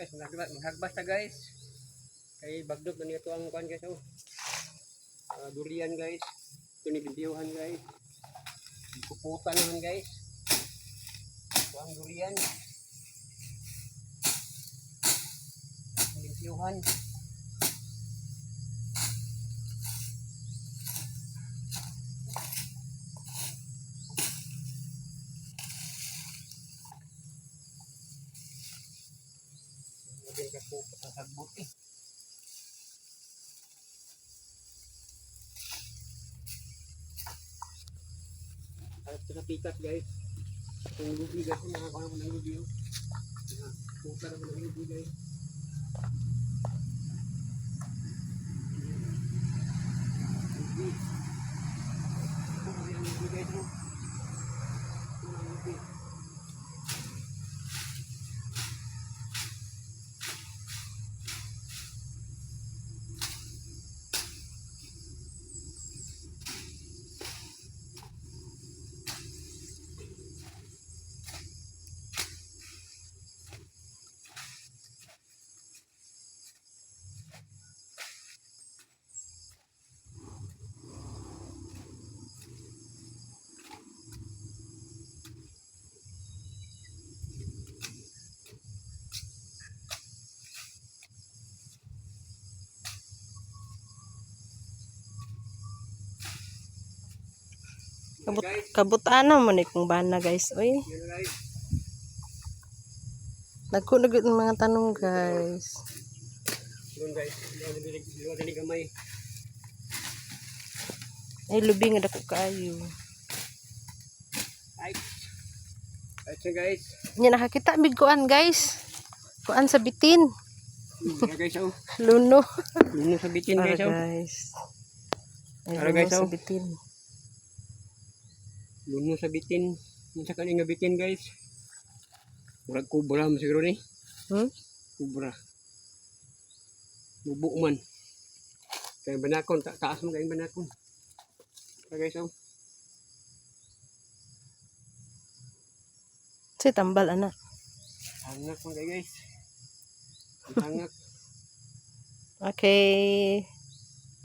Guys, maghagbas ta, guys. Kay bagdog na nito ang kuan, guys, oh. Ah, durian, guys. Ito ni bintiyuhan, guys. Puputan naman, guys. Ito ang durian. Bintiyuhan. Lagyan ka po sa sagbot eh. At sa pikas, guys. Itong lubi, guys, nakakuha ko ng lubi, oh. Puta naman ng lubi, guys. Lubi. Ito ang lubi, guys, oh. Ito ang lubi. Kabut Guys. Kabutana mo ni kong bana, guys. Oy, Yun, guys. nagko na gud ang mga tanong, guys. Doon, guys. Luwa dili gamay. Ay, lubi nga dako kaayo. Ay. Ay, so guys. Nya nakakita mig kuan, guys. Kuan sa bitin. Tara, guys, oh. Luno. Luno sa bitin, Ara guys, oh. guys. Ay, Ara, luno guys, sa oh. bitin. Luno sa bitin. Unsa kani nga bitin, guys? Murag kubra mo siguro ni. Kubra. Mubo man. Kay banakon, taas mo kay banakon. Tara, guys, oh. Si tambal ana. Hangak man kay, guys. Ang hangak. Okay.